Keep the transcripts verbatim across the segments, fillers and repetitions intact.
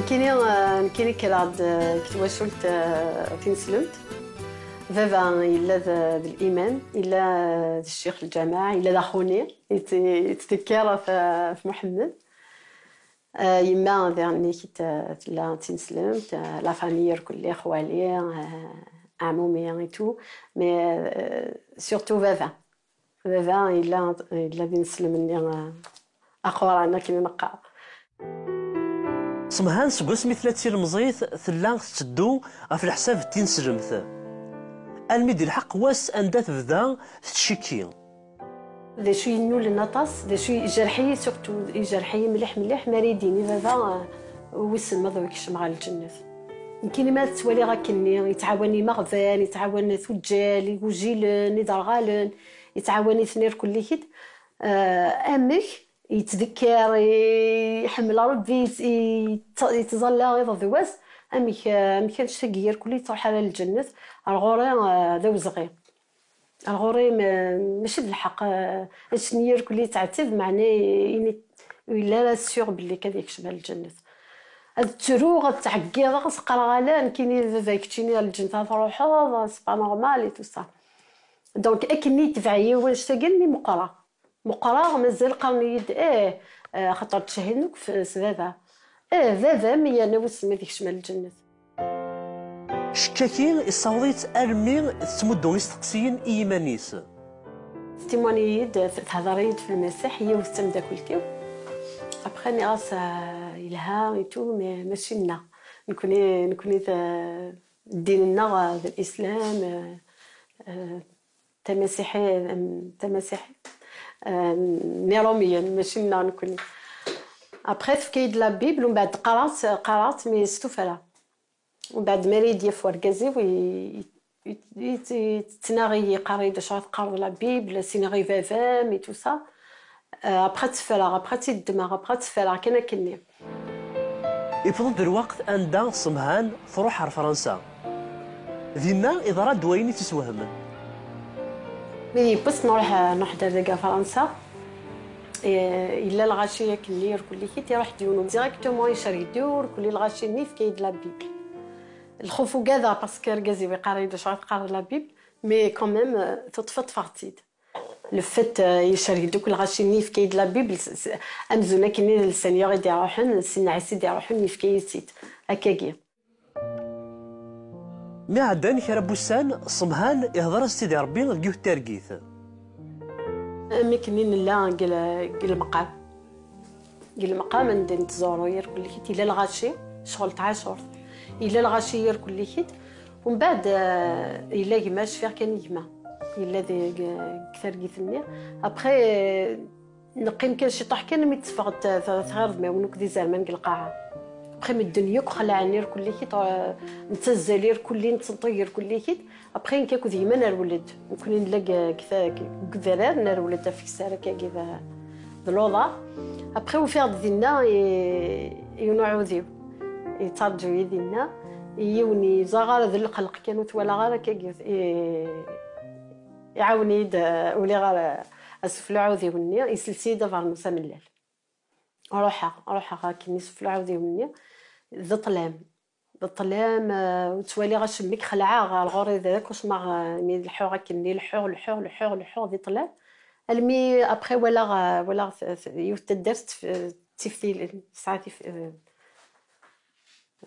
Kini, eh, nekkini kkreɣ-d, eh, deg twacult, eh, tineslemt. Baba yella d, d liman, yella d ccix lǧameɛ, yella d axuni, yett-, yettdekkir ɣef, ɣef Muḥemmed. Eh, yemma daɣen-nni tella d tineslemt, eh, la famille irkelli, xwali, eh, ɛmumi et tout, mais, eh, surtout baba. Baba yella, yella d ineslem-nni, eh, aquran akken i neqqar. Semhan seg wasmi tella d tilemẓit tella tetteddu ɣef leḥsab n tineslemt, almi d-ilḥeq wass anda tebda tettcikki. D acu yennulen aṭas, d acu ijerḥ-iyi, surtout ijerḥ-iyi mliḥ mliḥ mi ara yi-d-yini baba, eh, wissen ma ad kecmeɣ ɣer lǧennet. Nekkini ma tettwaliɣ akkenni, yettɛawan imeɣban, yettɛawan tuǧǧal, igujilen, iderɣalen, yettɛawan-iten irkelli-k-id. Eh, amek yettdekkir, iḥemmel Ṛebbi, yett-, yett-, yettẓalla iḍ d wass, amek, eh, amek annect-agi irkelli yettruḥ ara lǧennet? Ar ɣur-i, eh, d awezɣi. Ar ɣur-i, ma-, mačči d lḥeqq, eh, annect-nni irkelli yettɛettib, meɛna ini, ur yelli ara sûr belli kan ad yekcem ar lǧennet. Ad ttruɣ, ad ttɛeggiḍeɣ, ad s-qqareɣ ala, nekkini d baba keččini ar lǧennet ara truḥeḍ, c'est pas normal et tout ça. Donc, akken i yetbeɛ-iyi wannect-agi almi meqqreɣ. Meqqreɣ, mazal qqaren-iyi-d, ih, eh, axaṭer ttcehhiden akk f-, s baba. Ih, baba-m yerna wissen ma ad yekcem ar lǧennet. Ccek-agi issaweḍ-itt armi tettmuddu isteqsiyen i yiman-is. Tettimwani-yi-d, tehder-iyi-d f Lmasiḥ, yiwet d tameddakelt-iw. Après, nniɣ-as, ah, yelha et tout, mais mačči nneɣ. Nekni, nekni d, ddin-nneɣ, ah, d lislam, ah, ah, tamasiḥi-, am-, tamasiḥit, ah, n Iṛumiyen, mačči nneɣ nekni. Après, tefka-yi-d la Bible, umbeɛd qqareɣ-tt, qqareɣ-tt, mais s tuffra. Umbeɛd mi ara yi-d-yaf wergaz-iw, i-, i-, i-, yettnaɣ-iyi, yeqqar-iyi-d acu ara teqqareḍ la Bible, ssineɣ i baba-m et tout ça. Euh, après ad tt-ffreɣ, après ad tt-id-ddmeɣ, après ad tt-ffreɣ kan akkenni. Iwweḍ-d lweqt anda Semhan truḥ ɣer Fransa. Dinna iḍra-d wayen i tt-iswehmen. Mi d-yewweḍ nruḥ, nruḥ-d ar deg Fransa. Eh, yella lɣaci akken-nni irkelli-k-id, iruḥ-d yiwen directement icerreg-d irkelli lɣaci-nni, yefka-yi-d la Bible. Lxuf ugadeɣ, parce que argaz-iw iqqar-iyi-d acu ara teqqareḍ la Bible, mais quand même, euh, teṭṭef-, ṭṭfeɣ-tt-id. Le fait, euh, icerreg-d akk lɣaci-nni, yefka-yi-d la Bible, s-, s-, amzun akken i d lsanyur i d-iruḥen, s nneɛs i d-iruḥen, yefka-yi-tt-id. Akkagi. Mi ɛeddan kra n wussan, Semhan ihder-as-tt-id i Ṛebbi deg yiwet n targit. Am akken i nella deg l-, deg lemqam. Deg lemqam anda nettẓuru irkelli-k-id, yella lɣaci, ccɣel tɛacurt. Yella lɣaci irkelli-k-id. Umbeɛd, eh, yella gma, cfiɣ kan i gma. Yella deg, deg targit-nni. Après, eh, neqqim kan ciṭuḥ kan mi d-teffeɣ t-, t-, tɣirdem-iw nekk d izerman deg lqaɛa. Après medden yakk xelɛen irkelli-k-id, eh, nettazzal irkelli, nettenṭug irkelli-k-id. Après nekk akked gma nerwel-d. Nekkni nella deg, deg, deg udrar, nerwel-d ɣef ksar akkagi d, d luḍa. Après ufiɣ-d dinna i, yiwen uɛudiw. Yettarǧu-yi dinna. Yiwen ur ẓriɣ ara d lqelq kan, ur t-walaɣ ara akkagi. I, iɛawen-iyi-d, eh, uliɣ ara asufella uɛudiw-nni, isels-iyi-d abernus amellal. Ruḥeɣ, ruḥeɣ akken isufella uɛudiw-nni, d ṭṭlam. D ṭṭlam, eh, ur ttwaliɣ acemma, xelɛeɣ, ar ɣur-i d cauchemar, eh, mi leḥḥuɣ akken, mi leḥḥuɣ, leḥḥuɣ, leḥḥuɣ, leḥḥuɣ di ṭṭlam. Almi, après, walaɣ, eh, walaɣ t-, t-, yiwet taddart tef-, tiftilin, tesɛa tif-, eh,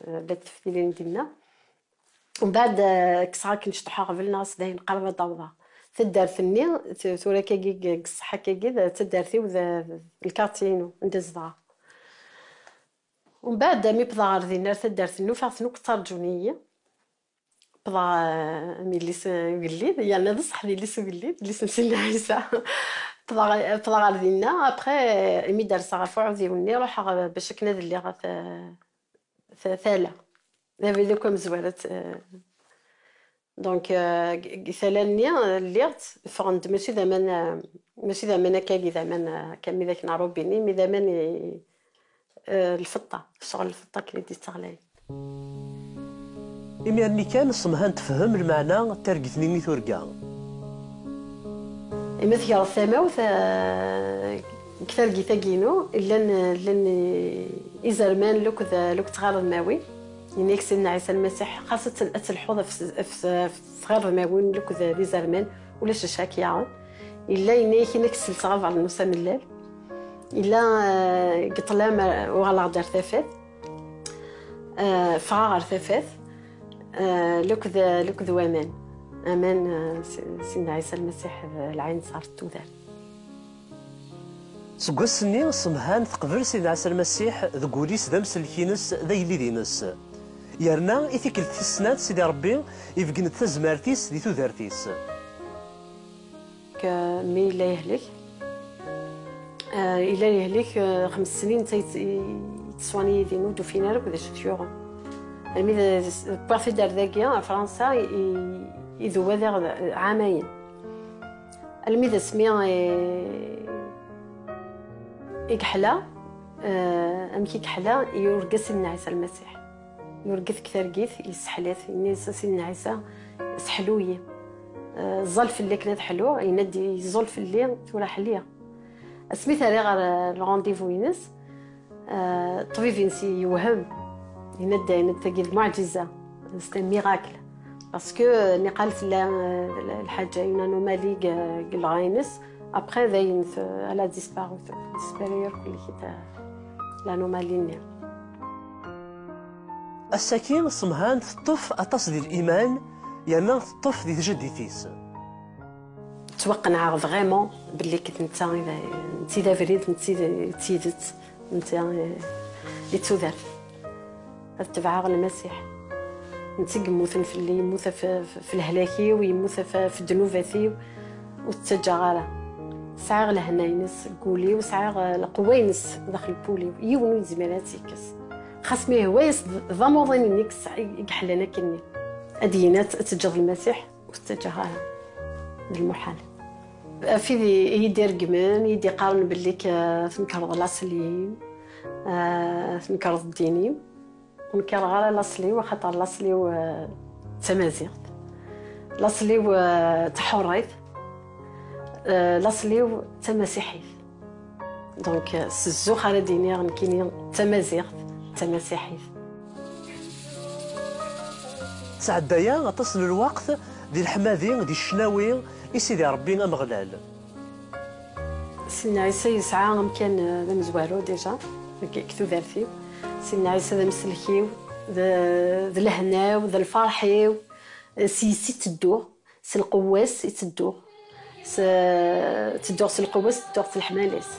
eh, llant teftilin dinna. Mbeɛd, eh, kkseɣ akken ceṭṭḥeɣ ɣbel, neɣ s dayen qrib ad d-awḍeɣ. Taddart-nni, t-, tura akkagi deg, deg ṣṣeḥ akkagi, d taddart-iw, d, d lkarti-inu, anda zedɣeɣ. Mbeɛd, mi wwḍeɣ ɣer dinna, ar taddart-nni, ufiɣ-ten akk ttarǧun-iyi. Wwḍeɣ, eh, am yelli-s, eh, ugellid, yerna d ṣṣeḥ d yelli-s ugellid, yelli-s n Sidna Ɛisa. Wwḍeɣ, wwḍeɣ ɣer dinna, après, imi derseɣ ɣef uɛudiw-nni, ruḥeɣ, eh, bac akken ad lliɣ ɣef, eh, t-, tala. D abrid akk amezwaru, eh, donc, eh, g-, g-, tala-nni, eh, lliɣ-tt, ffɣen-d mačči d aman, eh, mačči d aman akkagi, d aman, eh, akka mi d akken n rubini, mi d aman i, eh, lfeṭṭa, ccɣel lfeṭṭa akken i d-ittaɣlayen. Imir-nni kan, Semhan tefhem lmeɛna n targit-nni i turga. Imi tegreḍ tamawt, eh, Deg targit-agi-inu, llan, llan izerman lukd, lukd tɣirdmawin. Yenna-yak Sidna Ɛisa Lmasiḥ, xas ad tel-, ad telḥuḍ ɣef s-, ɣef s-, ɣef tɣirdmawin lukd d izerman, ulac acu ak-yaɣen. Yella yenna-yak, yenna-k sels ɣer bernusa amellal. Yella, eh, deg ṭṭlam, eh, uɣaleɣ-d ar tafat. Eh, ffɣeɣ ɣer tafat. Eh, lukd, lukd waman. Aman, eh, s-, Sidna Ɛisa Lmasiḥ d lɛin ṣar tudert. Seg wass-nni, Semhan teqbel Sidna Ɛisa Lmasiḥ deg wul-is d amsellek-ines, d agellid-ines. Yerna i tikkelt tis snat, Sidi Ṛebbi ibeggen-d tazmert-is di tudert-is. Ke-, mi yella yehlek, eh, yella yehlek, eh, xems snin netta yett-, yettṣwan yid-i, ur d-ufin ara akk d acu t-yuɣen. Almi d, wwiɣ-t-id ar dagi, ar Fransa, i, i, idewwa diɣ ɛamayen. Almi d asmi i, i yeḥla, eh, amek i yeḥla, yurga Sidna Ɛisa Lmasiḥ. Yurga deg targit, yesseḥla-t, yenna-yas a Sidna Ɛisa, seḥlu-yi. Eh, ẓẓal fell-i akken ad ḥluɣ, yenna-d yeẓẓul fell-i, tura ḥliɣ. Asmi t-rriɣ ɣer, eh, le rendez-vous-ines, eh, ṭṭbib-ines yewhem. Yenna-d, yenna-d tagi d muɛǧiza, c'est un miracle. Parce que, eh, niqal tella, eh, lḥaǧa, une anomalie deg, deg lɣa-ines. Après, dayen, t-, elle a disparu, disparu kulli, ta-, l'anomalie-nni. Ass-agi, Semhan teṭṭef aṭas di liman, yerna teṭṭef di tjaddit-is. Ttwaqenɛeɣ vraiment belli d netta i d, netta i d abrid, netta i d, d tidet, netta i, i d tudert. Ad tebɛeɣ Lmasiḥ. Netta i yemmuten fell-i, yemmut ɣef, ɣef, ɣef lehlak-iw, yemmut ɣef, ɣef ddnubat-iw, ur t-ttaǧǧaɣ ara. Sɛiɣ lehna-ines deg wul-iw, sɛiɣ, eh, lqewwa-ines daxel n wul-iw. Yiwen ur yezmir ad tt-yekkes. Xas ma yehwa-yas d, d amuḍin-nni i yesɛa, i yeḥlan akkenni. Ad d-yini ad, ad teǧǧeḍ Lmasiḥ, ur t-ttaǧǧaɣ ara. D lmuḥal. Ɣef wid i, i yi-d-ireggmen, i yi-d-iqqaren belli k-, tnekreḍ laṣel-im, eh, tnekreḍ ddin-im. Ur nkireɣ ara laṣel-iw, axaṭer laṣel-iw, eh, d tamaziɣt. Laṣel-iw, eh, d taḥurrit. Eh, laṣel-iw d tamasiḥit. Donc, eh, s zzux ara d-iniɣ nekkini d tamaziɣt, d tamasiḥit. Ttɛeddayeɣ aṭas n lweqt di leḥmadi, di ccnawi i Sidi Ṛebbi Ameɣlal. Sidna Ɛisa yesɛa amkan, eh, d amezwaru déjà deg, deg tudert-iw. Sidna Ɛisa d amsellek-iw, d, d lehna-w, d lferḥ-iw. S yes i ttedduɣ, s lqewwa-s i ttedduɣ. S, ttedduɣ s lqewwa-s, ttedduɣ s leḥmala-s.